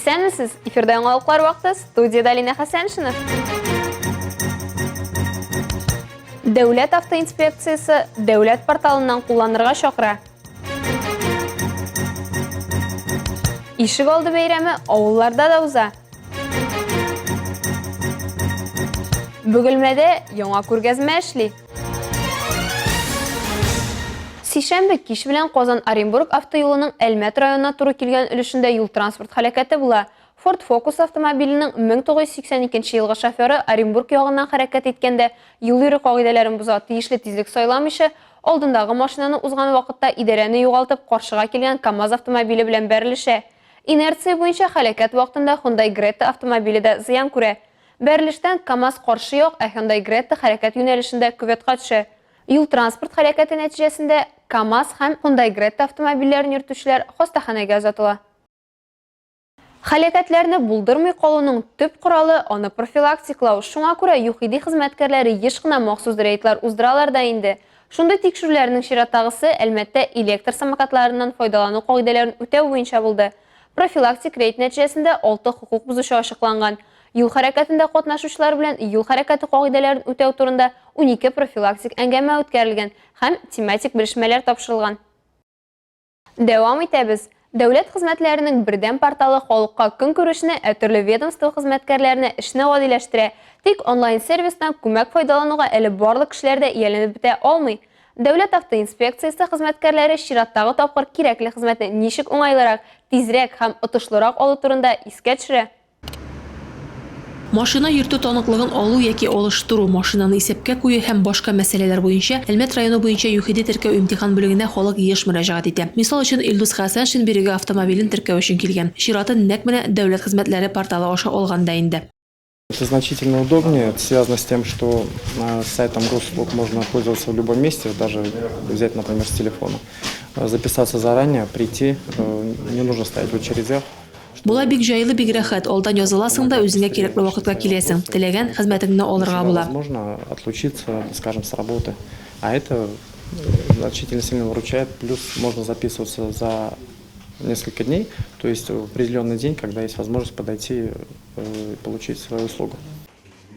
Исәнмесез! Эфирда яңалыклар вакыты, студиядә Алина Хәсәншина. Дәүләт автоинспекциясе дәүләт порталыннан кулланырга чакыра. Ишек алды бәйрәме авылларда да уза. Бөгелмәдә яңа күргәзмә эшли. Сишәмбе кич белән Казан-Оренбург автоюлының Әлмәт районына туры килгән өлешендә юл-транспорт һәлакәте була. Ford Focus автомобиленең 1982 елгы шоферы Оренбург ягыннан хәрәкәт иткәндә юл йөрү кагыйдәләрен боза, тиешле тизлек сайламыйча, алдындагы машинаны узган вакытта идарәне югалтып, каршыга килгән КАМАЗ автомобиле белән бәрелешә. Инерция буенча һәлакәт вакытында Hyundai Greta автомобиле дә зыян күрә. Бәрелештән КАМАЗ каршы як, ә Hyundai Greta хәрәкәт юнәлешендә кюветка төшә. Юл-транспорт һәлакәте нәтиҗәсендә КАМАЗ һәм Hyundai Greta автомобильләрен йөртүчеләр хастаханәгә озатыла. Һәлакәтләрне булдырмый калуның төп коралы, аны профилактикалау. Шуңа күрә ЮХИДИ хезмәткәрләре еш кына махсус рейдлар уздыралар да инде. Шундый тикшерүләрнең чираттагысы Әлмәттә электр самокатларыннан файдалану кагыйдәләрен үтәү буенча булды. Профилактик рейд нәтиҗәсендә алты хокук бозучы ачыкланган. Юл хәрәкәтендә катнашучылар белән юл хәрәкәте кагыйдәләрен үтәү турында 12 профилактик әңгәмә үткәрелгән һәм тематик белешмәләр тапшырылган. Дәвам итәбез. Дәүләт хезмәтләренең бердәм порталы халыкка көнкүрешне, ә төрле ведомство хезмәткәрләренә эшне гадиләштерә. Тик онлайн-сервистан күмәк файдалануга әле барлык кешеләр дә ияләнеп бетә алмый. Дәүләт автоинспекциясе хезмәткәрләре чираттагы тапкыр кирәкле хезмәтне ничек уңайлырак, тизрәк һәм отышлырак алу турында искә төшерә. Машина йөртү таныклыгын алу яки алыштыру, машинаны исәпкә кую һәм башка мәсьәләләр буенча Әлмәт районы буенча ЮХИДИ теркәү-имтихан бүлегенә халык еш мөрәҗәгать итә. Мисал өчен, Илдус Хәсәншин бирегә автомобилен теркәү өчен килгән. Чиратын нәкъ менә дәүләт хезмәтләре порталы аша алган да инде. Это значительно удобнее. Это связано с тем, что сайтом госуслуг можно пользоваться в любом месте, даже взять, например, с телефона. Записаться заранее, прийти, не нужно стоять в очередях. Болай бик җайлы, бик рәхәт. Алдан языласың да, үзеңә кирәкле вакытка киләсең. Теләгән хезмәтеңне алырга була. Возможно отлучиться, скажем, с работы. А это значительно сильно выручает. Плюс можно записываться за несколько дней, то есть в определенный день, когда есть возможность подойти и получить свою услугу.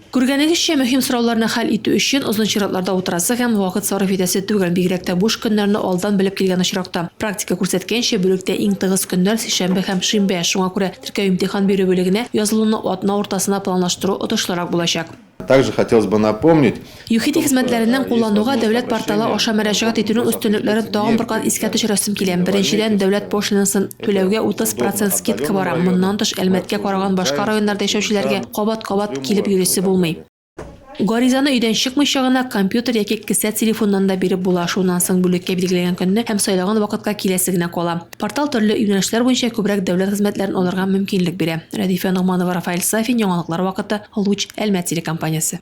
Күргәнегезчә, мөһим сорауларны хәл итү өчен озын чиратларда утырасы һәм вакыт сарыф итәсе түгел, бигрәк тә буш көннәрне алдан белеп килгән очракта. Практика күрсәткәнчә, бүлектә иң тыгыз көннәр, сишәмбе һәм шимбә, шуңа күрә теркәү-имтихан бирү бүлегенә язылуны атна уртасына планлаштыру отышлырак булачак. Также хотелось бы напомнить, ЮХИДИ хезмәтләреннән куллануга дәүләт порталы аша мөрәҗәгать итүнең өстенлекләрен тагын бер кат искә төшерәсем килә. Беренчедән, дәүләт пошлинасын түләүгә 30 процент скидка бара. Моннан тыш, Әлмәткә караган башка районнарда яшәүчеләргә кабат-кабат килеп йөрисе булмый. Гаризаны өйдән чыкмыйча гына компьютер яки кесә телефоныннан да биреп була. Шуннан соң бүлеккә билгеләгән көнне һәм сайлаган вакытка киләсе генә кала. Портал төрле юнәлешләр буенча күбрәк дәүләт хезмәтләрен алырга мөмкинлек бирә. Рәдифә Ногманова, Рафаэль Сафин, Яңалыклар вакыты, Луч, Әлмәт телекомпаниясе.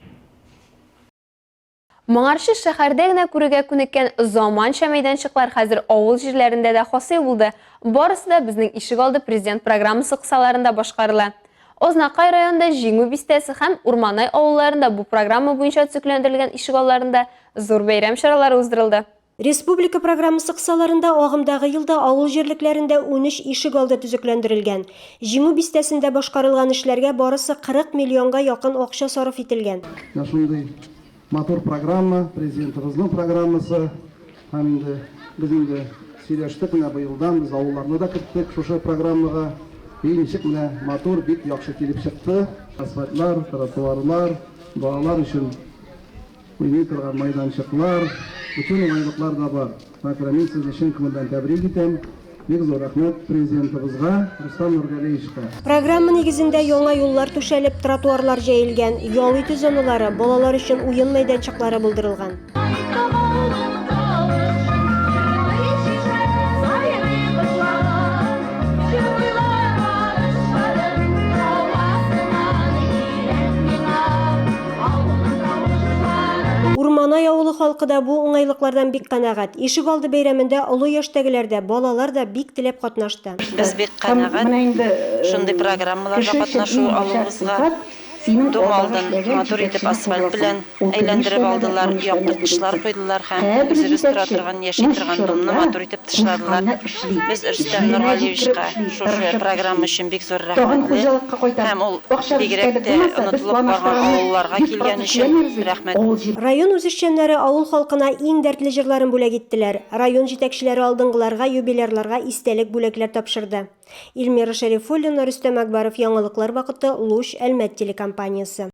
Моңарчы шәһәрдә генә күрергә күнеккән заманча мәйданчыклар хәзер авыл җирләрендә дә хасил булды. Барысы да Безнең ишегалды президент программасы кысаларында башкарыла. Азнакай районында Җиңү бистәсе һәм Урманай авылларында бу программа буенча төзекләндерелгән ишегалларында зур бәйрәм чаралары уздырылды. Республика программасы кысаларында агымдагы елда авыл җирлекләрендә 13 ишегалды төзекләндерелгән. Җиңү бистәсендә башкарылган эшләргә барысы 40 миллионга якын акча сарыф ителгән. Менә шундый матур программа, Президентыбызның программасы. Һәм инде без инде сөйләштек, менә быелдан без авылларны да керттек шушы программага. И ничек менә матур, бик яхшы килеп чыкты. Асфальтлар, тротуарлар, балалар өчен Уйный торган майданчыклар, бөтен уңайлыклар да бар. Шуңа күрә мин сезне чын күңелдән тәбрик итәм. Бик зур рәхмәт Президентыбызга, Рөстәм Нургалиевичка. Программа нигезендә яңа юллар түшәлеп, тротуарлар җәелгән, ял итү зоналары, балалар өчен уен мәйданчыклары булдырылган. Урманай авылы халкы да бу уңайлыклардан бик канәгать. Ишегалды бәйрәмендә олы яшьтәгеләр дә, балалар да бик теләп катнашты. Без бик канәгать шундый программаларда катнашу алуыбызга. Дом алдын матур итеп асфальт белән әйләндереп алдылар, яктырткычлар куйдылар һәм үзебез тора торган, яши торган домны матур итеп тышладылар. Без Рөстәм Нургалиевичка шушы программа өчен бик зур рәхмәтле һәм ул бигрәк тә онытылып барган авылларга килгән өчен рәхмәт. Район үзешчәннәре авыл халкына иң дәртле җырларын бүләк иттеләр. Район җитәкчеләре алдынгыларга, юбилярларга истәлек бүләкләр тапшырды. Эльмира Шәрифуллина, Рөстәм Әкбаров, Яңалыклар вакыты, Луч, Әлмәт телекомпаниясе.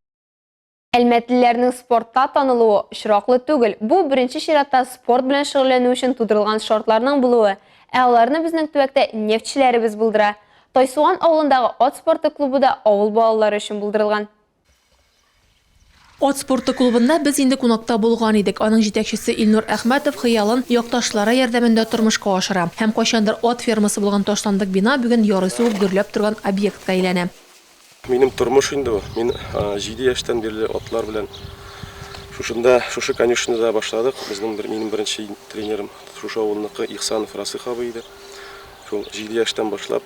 Әлмәтлеләрнең спортта танылуы очраклы түгел. Бу, беренче чиратта, спорт белән шөгыльләнү өчен тудырылган шартларның булуы. Ә аларны безнең төбәктә нефтьчеләребез булдыра. Тайсуган авылындагы ат спорты клубы да авыл балалары өчен булдырылган. Ат спорты клубында без инде кунакта булган идек. Аның җитәкчесе Илнур Әхмәтов хыялын якташлары ярдәмендә тормышка ашыра. Һәм кайчандыр ат фермасы булган ташландык бина бүген ярыйсы ук гөрләп торган объектка әйләнә. Минем тормыш инде ул. Мин җиде яшьтән бирле атлар белән шушында, шушы конюшняда башладык. Безнең бер, минем беренче тренерым шушы авылныкы Ихсанов Расых абый иде. Шул җиде яшьтән башлап,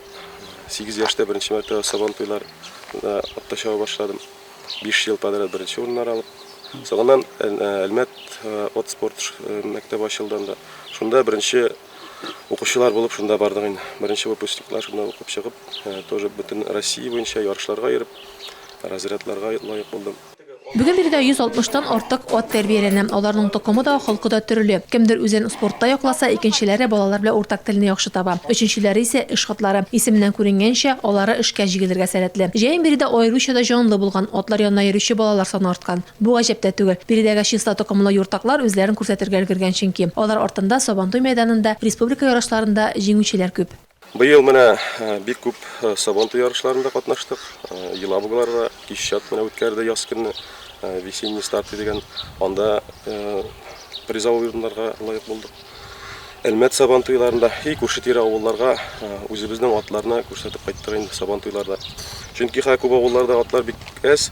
сигез яшьтә беренче мәртәбә Сабантуйларда атта чаба башладым. 5 ел подряд беренче урыннар алып. Соңыннан Әлмәт ат спорт мәктәбе ачылды анда. Шунда беренче укучылар булып шунда бардык инде. Беренче выпускниклар шунда укып чыгып, тоже бөтен Россия буенча ярышларга йөреп, разрядларга лаек булдым. Бүген биредә 160 тан артык ат тәрбияләнә. Аларның токымы да, холкы да төрле. Кемдер үзен спортта якласа, икенчеләре балалар белән уртак телне яхшы таба. Өченчеләре исә эш атлары. Исеменнән күренгәнчә, алары эшкә җигелергә сәләтле. Җәен биредә аеруча да җанлы булган, атлар янына йөрүче балалар саны арткан. Бу гаҗәп тә түгел. Биредәге чиста токымлы юртаклар үзләрен күрсәтергә өлгергән чөнки. Алар артында Сабантуй мәйданында, республика ярышларында җиңүчеләр күп. Быел менә бик күп Сабантуй ярышларында катнаштык. Елабугаларда кич чат менә үткәрде яз көнне, Весенние старты дигән. Анда призовой урыннарга лаек булдык. Әлмәт Сабантуйларында и күрше-тирә авылларга үзебезнең атларны күрсәтеп кайттык инде Сабантуйларда. Чөнки хәзер күп авылларда атлар бик әз.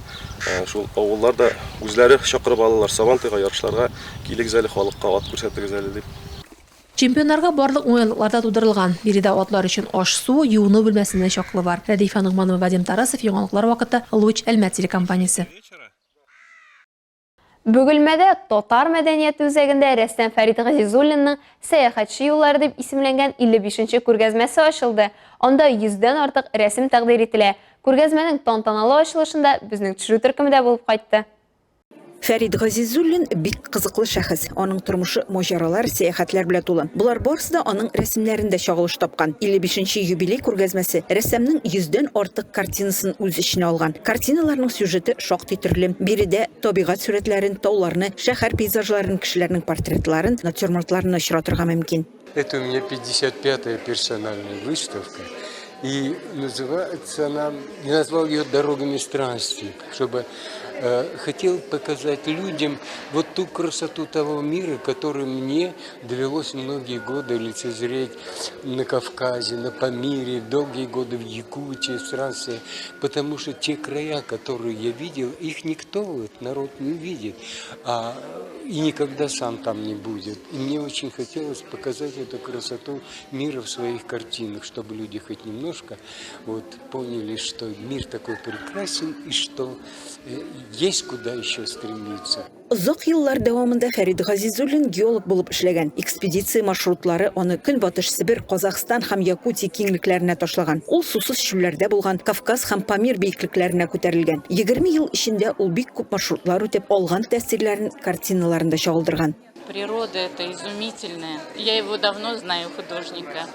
Шул авыллар да үзләре чакырып алалар Сабантуйга, ярышларга, килегез әле, халыкка ат күрсәтегез әле дип. Чемпионнарга барлык уңайлыклар да тудырылган. Биредә атлар өчен аш-су, юыну бүлмәсенә чаклы бар. Рәдифә Ногманова, Вадим Тарасов, Яңалыклар вакыты, Луч, Әлмәт телекомпаниясе. Бөгелмәдә Татар мәдәнияте үзәгендә рәссам Фәрит Газизуллинның Сәяхәтче юллары дип исемләнгән 55 нче күргәзмәсе ачылды. Анда йөздән артык рәсем тәкъдир ителә. Күргәзмәнең тантаналы ачылышында безнең төшерү төркеме дә булып кайтты. Фәрит Газизуллин бик кызыклы шәхес. Аның тормышы маҗаралар, сәяхәтләр белән тулы. Болар барысы да аның рәсемнәрендә чагылыш тапкан. 55 нче юбилей күргәзмәсе рәссамның йөздән артык картинасын үз эченә алган. Картиналарның сюжеты шактый төрле. Биредә табигать сурәтләрен, тауларны, шәһәр пейзажларын, кешеләрнең портретларын, натюрмортларны очратырга мөмкин. Это у меня 55-я персональная выставка. И называется она, я назвал ее «Дорогами странствий», чтобы э, хотел показать людям вот ту красоту того мира, который мне довелось многие годы лицезреть на Кавказе, на Памире, долгие годы в Якутии, в странстве, потому что те края, которые я видел, их никто, вот, народ не увидит, а, и никогда сам там не будет. И мне очень хотелось показать эту красоту мира в своих картинах, чтобы люди хоть немножко вот, поняли, что мир такой прекрасен и что э, есть куда еще стремиться. Озак еллар дәвамында Фәрит Газизуллин геолог булып эшләгән. Экспедиция маршрутлары аны Көнбатыш Себер, Казахстан һәм Якутия киңлекләренә ташлаган. Ул сусыз чүлләрдә булган, Кавказ һәм Памир биеклекләренә күтәрелгән. 20 ел эчендә ул бик күп маршрутлар үтеп, алган тәэсирләрен картиналарында чагылдырган. Природа это изумительная. Я его давно знаю, художника.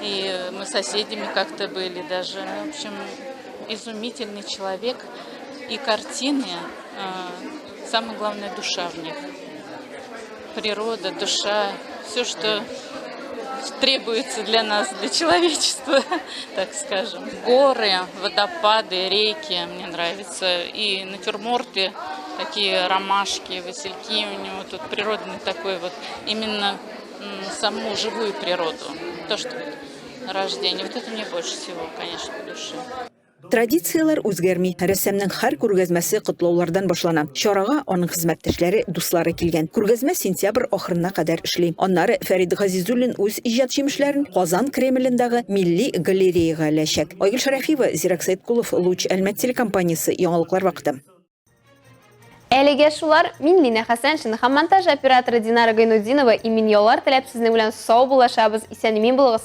И мы соседями как-то были даже. В общем, изумительный человек. И картины, самое главное, душа в них. Природа, душа, все, что требуется для нас, для человечества, так скажем. Горы, водопады, реки мне нравятся. И натюрморты, такие ромашки, васильки у него тут природный такой вот, именно саму живую природу. То, что вот рождение. Вот это мне больше всего, конечно, по душе. Традицияләр үзгәрми. Рәссамның һәр күргәзмәсе котлаулардан башлана. Чарага аның хезмәттәшләре, дуслары килгән. Күргәзмә сентябрь ахырына кадәр эшли. Аннары Фәрит Газизуллин үз иҗат җимешләрен Казан Кремлендагы Милли галереяга эләчәк. Айгөл Шәрәфиева, Зирәк Сәеткулов, Луч, Әлмәт телекомпаниясе, Яңалыклар вакыты. Әлегә шулар, мин Линә Хәсәншина һәм монтаж операторы Динара Гайнутдинова имин яллар теләп сезнең белән саубуллашабыз, исән-имин булыгыз!